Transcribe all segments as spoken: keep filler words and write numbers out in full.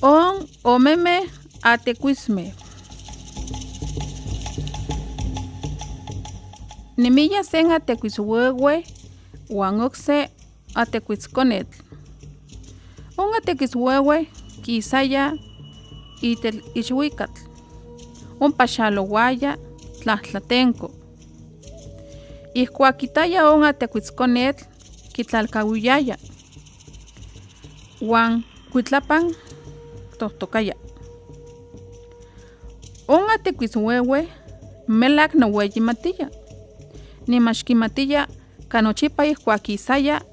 Ón omeme atekuitsme. Nemiya se'ng atekuitswewe wan okse atekuitskonetl. Ón atekuitswewe kisaya ítel ichwíkatl, ón pachalowaya tlatlatenko. Ihkuakitaya ón atekuitskonetl kitlalkawiyaya wan kuitlapan tohtokaya. Ón atekuitswewe melak noweyimatiya, ni ma xkimatiya ka nochipa ihkuakisaya,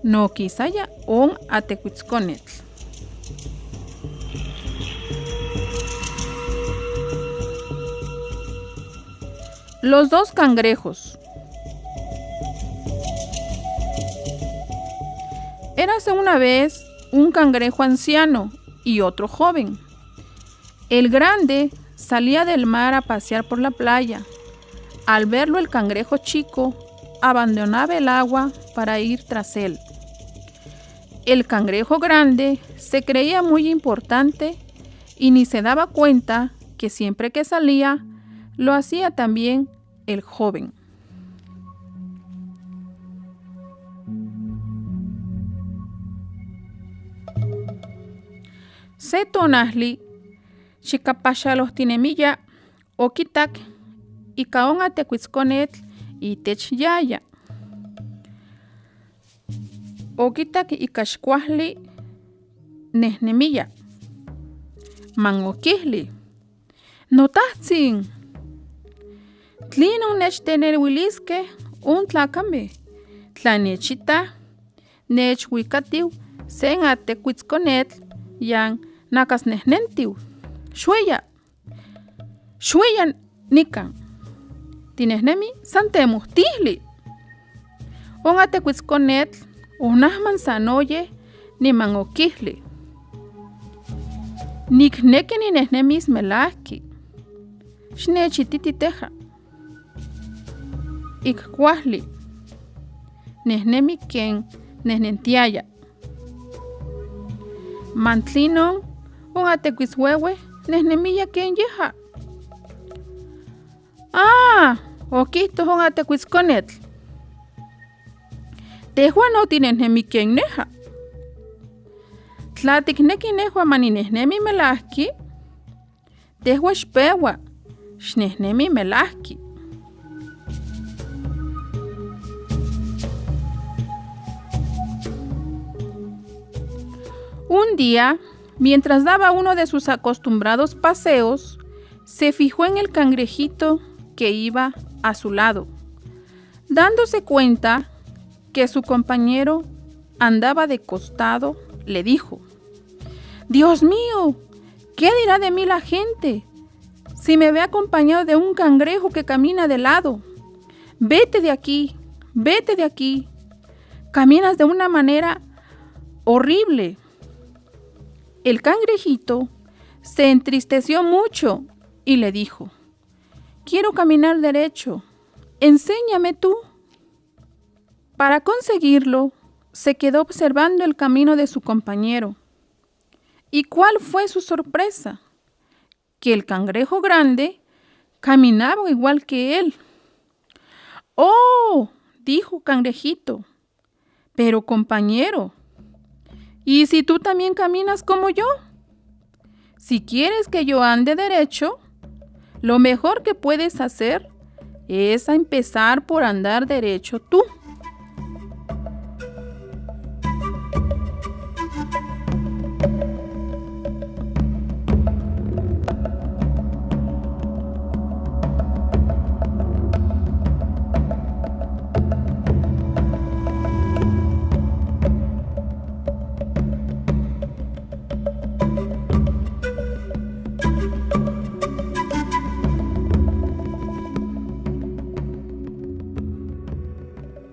nokisaya ón atekuitskonetl. Los dos cangrejos. Érase una vez un cangrejo anciano y otro joven. El grande salía del mar a pasear por la playa. Al verlo, el cangrejo chico abandonaba el agua para ir tras él. El cangrejo grande se creía muy importante y ni se daba cuenta que siempre que salía, lo hacía también el joven. Se tonahli' chikapachalohtinemia okitak ika ón atekuitskonetl itech yaya. Okitak ika xkuahli' nehnemia. Manokihli': Notahtsin, ¿tlinon nechtenewiliskew ón tlakame tla nechita nechwikatiw se'ng atekuitskonetl yan nakas nehnentiw? Xwia, xwia nikan. Tinehnemi san temohtihli'. Ón atekuitskonetl onahman san oye ni manokihli': Nikneki ninehnemis melahki. Xnechititi teha. Ik kuahli' nehnemi ken nehnentiaya. Mantlinon ón atekuitswewe nehnemia ken yeha. Ah, okihto ón atekuitskonetl: Tehwa no tinehnemi ken neha. Tla tikneki nehwa ma ninehnemi melahki, tehwa xpewa xnehnemi melahki. Un día, mientras daba uno de sus acostumbrados paseos, se fijó en el cangrejito que iba a su lado. Dándose cuenta que su compañero andaba de costado, le dijo: Dios mío, ¿qué dirá de mí la gente si me ve acompañado de un cangrejo que camina de lado? Vete de aquí, vete de aquí. Caminas de una manera horrible. El cangrejito se entristeció mucho y le dijo: Quiero caminar derecho. Enséñame tú. Para conseguirlo, se quedó observando el camino de su compañero. ¿Y cuál fue su sorpresa? Que el cangrejo grande caminaba igual que él. Oh, dijo Cangrejito, pero compañero, ¿y si tú también caminas como yo? Si quieres que yo ande derecho, lo mejor que puedes hacer es empezar por andar derecho tú.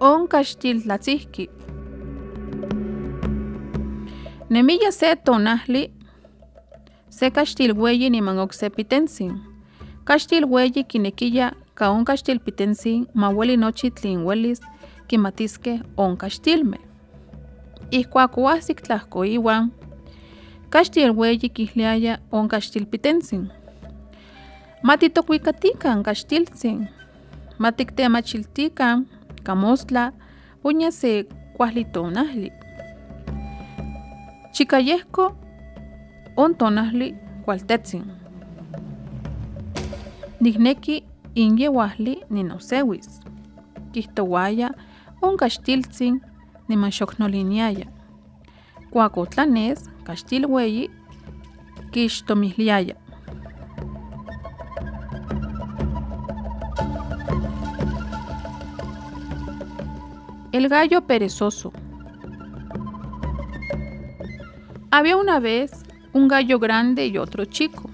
Ón kaxtil tlatsihki. Nemiya se tonahli' se kaxtil weyi niman okse pitentsin. Kaxtil weyi kinekiya ka ón kaxtil pitentsin ma weli nochi tlin welis kimatiskeh ón kaxtilme. Ihkuak oahsik tlahkoiwan, Kaxtil weyi kiliaya on kaxtil pitentsin: Ma ti tokwikatikan kaxtiltsin, ma ti tekmachiltikan kamostla uñase kuajli tonali. Chikayehko on tonali kualtetsin. Nikneki inyewahli ninusewis, kihtowaya on kaxtiltsin niman xoknoliniaya. Kuak otlanes kaxtil weyi kixtomiliaya. El gallo perezoso. Había una vez un gallo grande y otro chico.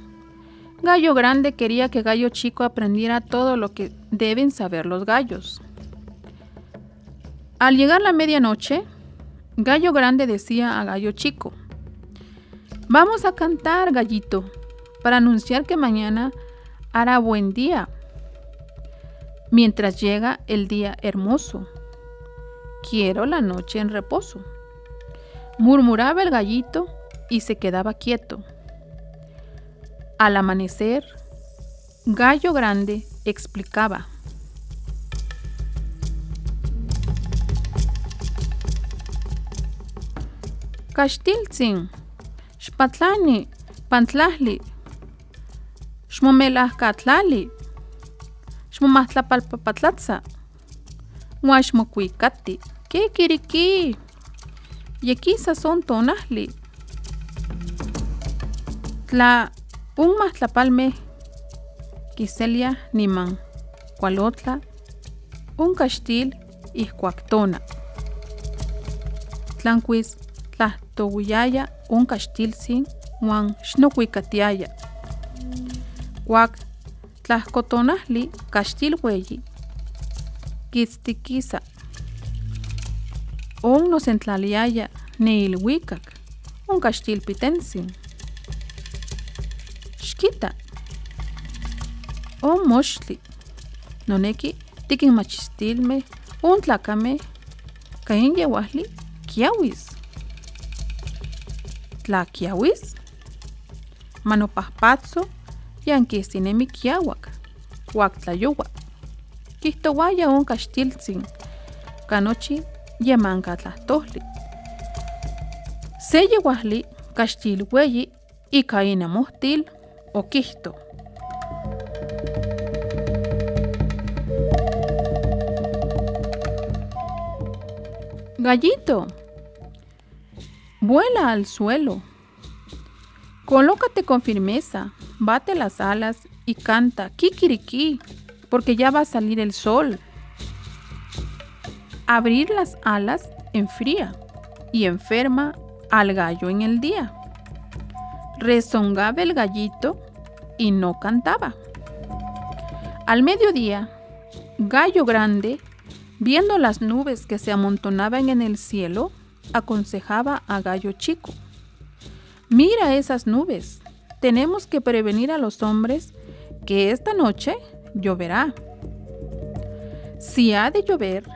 Gallo grande quería que gallo chico aprendiera todo lo que deben saber los gallos. Al llegar la medianoche, gallo grande decía a gallo chico: Vamos a cantar, gallito, para anunciar que mañana hará buen día. Mientras llega el día hermoso, quiero la noche en reposo. Murmuraba el gallito y se quedaba quieto. Al amanecer, gallo grande explicaba: Kaxtiltsin, xpatlani pantlali, xmomelahkatlali, xmomajtlapalpapatlatsa, wan xmokwikati kikiriki. Yekisa son tonali. Tla un majtlapalme kiselia niman kualotla un kaxtil ihkuak tona. Tlankuis tlajtowiyaya un kaxtiltsin wan xnokwikatiaya. Kuak tlajkotonali kaxtil weyi, kitstikisa. On nosentlaliaya neilwikak on kaxtil pitentsin. Xkita, on moxtli noneki tikinmachistilme un tlakame ka'inyewahli kiawis. Tla kiawis, ma nopahpatso yan kistinemi kiawak kuak tlayowa, kihtowaya on kaxtiltsin. Kanochi yemanka tlajtohli. Seyewahli kaxtil weyi ika inamohtil okihto: Gallito, vuela al suelo. Colócate con firmeza, bate las alas y canta kikiriki, porque ya va a salir el sol. Abrir las alas enfría y enferma al gallo en el día. Rezongaba el gallito y no cantaba. Al mediodía, Gallo Grande, viendo las nubes que se amontonaban en el cielo, aconsejaba a Gallo Chico: Mira esas nubes, tenemos que prevenir a los hombres que esta noche lloverá. Si ha de llover,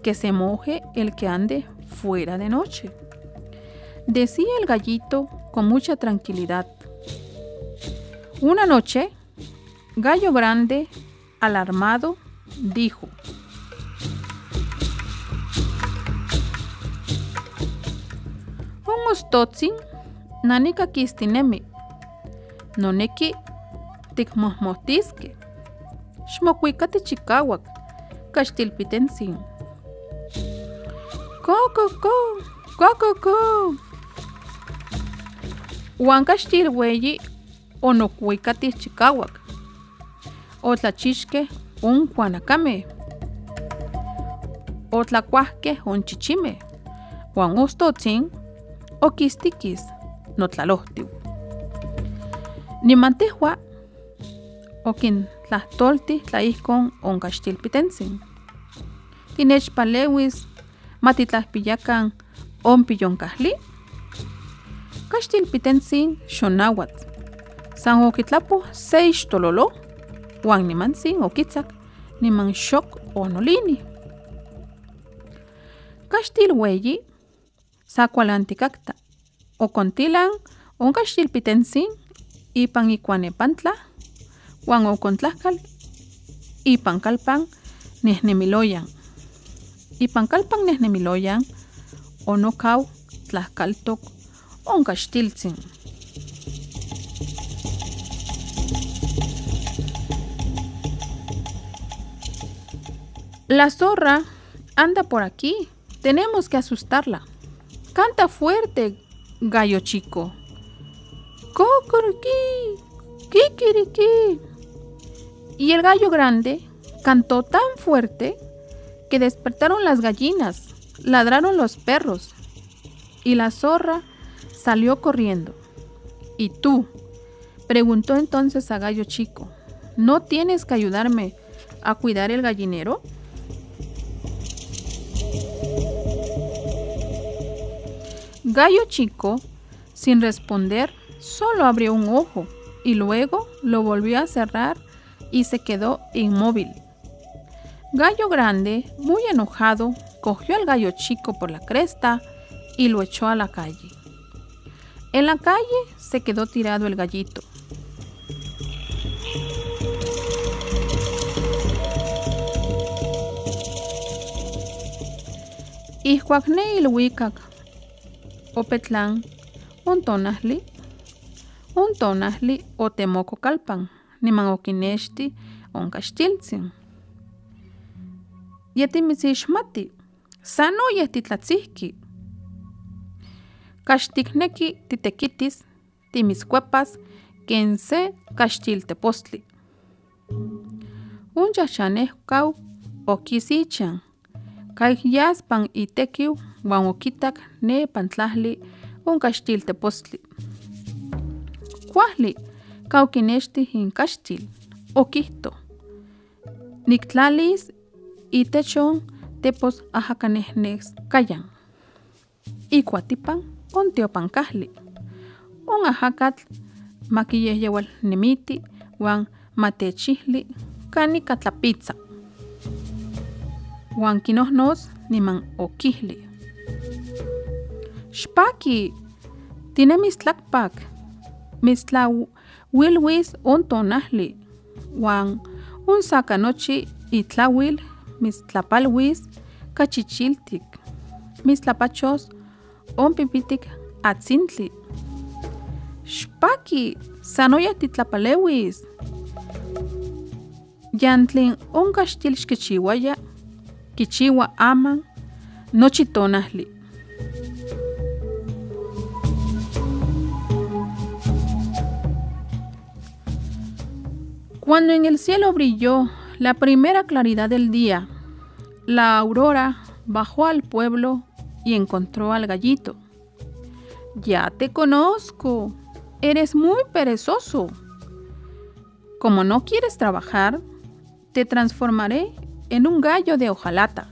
que se moje el que ande fuera de noche, decía el gallito con mucha tranquilidad. Una noche, Gallo Grande, alarmado, dijo: Un ostotsin nani ka kistinemi, noneki tikmohmohtiske. Xmokwikati chikawak kaxtil pitentsin. Ko, ko, ko, ko, ko, ko. Wan kaxtil weyi onokwikati chikawak. Otlachixke on kuanakame, otlakuahke on chichime, wan ostotsin okistikis notlalohtiw. Niman tehwa okintlajtolti tla ihkon on kaxtil pitentsin: Tinechpalewis ma titlajpiyakan on pillonkahlí? Kaxtil pitentsin xonawats, san okitlapoh seis tololo, wan nimantsin okitsak niman xok onolini. Kaxtil weyi, sa kualantikakta, okontilan Onkaxtil pitensïn ipan i Kuanepan tla, wan okon tlajkal ipan kalpan Nehnemiloyan. Ipan kalpan Nehnemiloyan onokao tlajkaltok onkaxtiltsin. La zorra anda por aquí. Tenemos que asustarla. Canta fuerte, gallo chico. Cocoroquí, quicoroquí. Y el gallo grande cantó tan fuerte que despertaron las gallinas, ladraron los perros, y la zorra salió corriendo. ¿Y tú? Preguntó entonces a Gallo Chico. ¿No tienes que ayudarme a cuidar el gallinero? Gallo Chico, sin responder, solo abrió un ojo y luego lo volvió a cerrar y se quedó inmóvil. Gallo Grande, muy enojado, cogió al Gallo Chico por la cresta y lo echó a la calle. En la calle se quedó tirado el gallito. Ihkuak ne ilwikak o petlan, un tonali, un tonali otemok o kalpan, niman okinexti onkaxtiltsin. Ya timitsi xmati, sanoya titlatsihki. Kaxtikneki titekitis timitskuepas ken se kaxtil tepostli. Un chahchanehkau okis ichan, kaik yaspan itekiw wan okitak ne pantlahli un kaxtil tepostli. Kuahtli, kao kinexti in kaxtil, okihto. Niktlalis itechon tepos ajakanehnes kayan. Ikuatipan un tiopan kajli. Un ajakatl ma kiyehyewalnemiti wan ma techihli kanik ka tlapitsa. Wan kinohnos niman okihli. Xpaki, tine mitstlakpak, mitstla wilwis un tonahli, wan un sa' kanochi itlawil mitstlapalwis kachichiltik, mitstlapachos un pipitik atsintli. Xpaki, sanoya titlapalewis. Yantlin un kaxtil xkichiwaya, kichiwa aman nochi tonahli. Cuando en el cielo brilló la primera claridad del día, la aurora bajó al pueblo y encontró al gallito. Ya te conozco, eres muy perezoso. Como no quieres trabajar, te transformaré en un gallo de hojalata.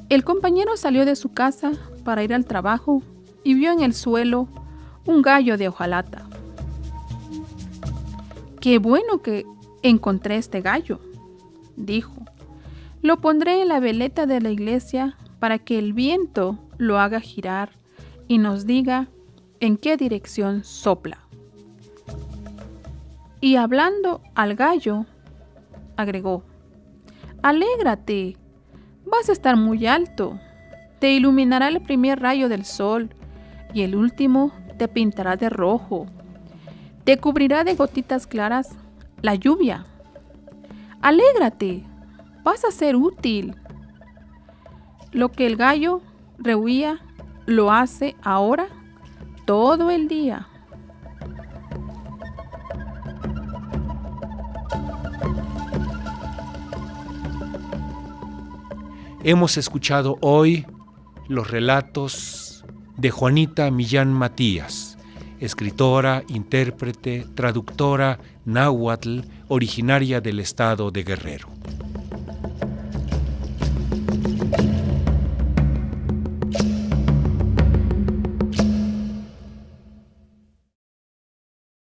El compañero salió de su casa para ir al trabajo y vio en el suelo un gallo de hojalata. Qué bueno que encontré este gallo, dijo. Lo pondré en la veleta de la iglesia para que el viento lo haga girar y nos diga en qué dirección sopla. Y hablando al gallo, agregó: Alégrate, vas a estar muy alto. Te iluminará el primer rayo del sol y el último te pintará de rojo. Te cubrirá de gotitas claras la lluvia. Alégrate, vas a ser útil. Lo que el gallo rehuía lo hace ahora todo el día. Hemos escuchado hoy los relatos de Juanita Millán Matías, escritora, intérprete, traductora náhuatl, originaria del estado de Guerrero.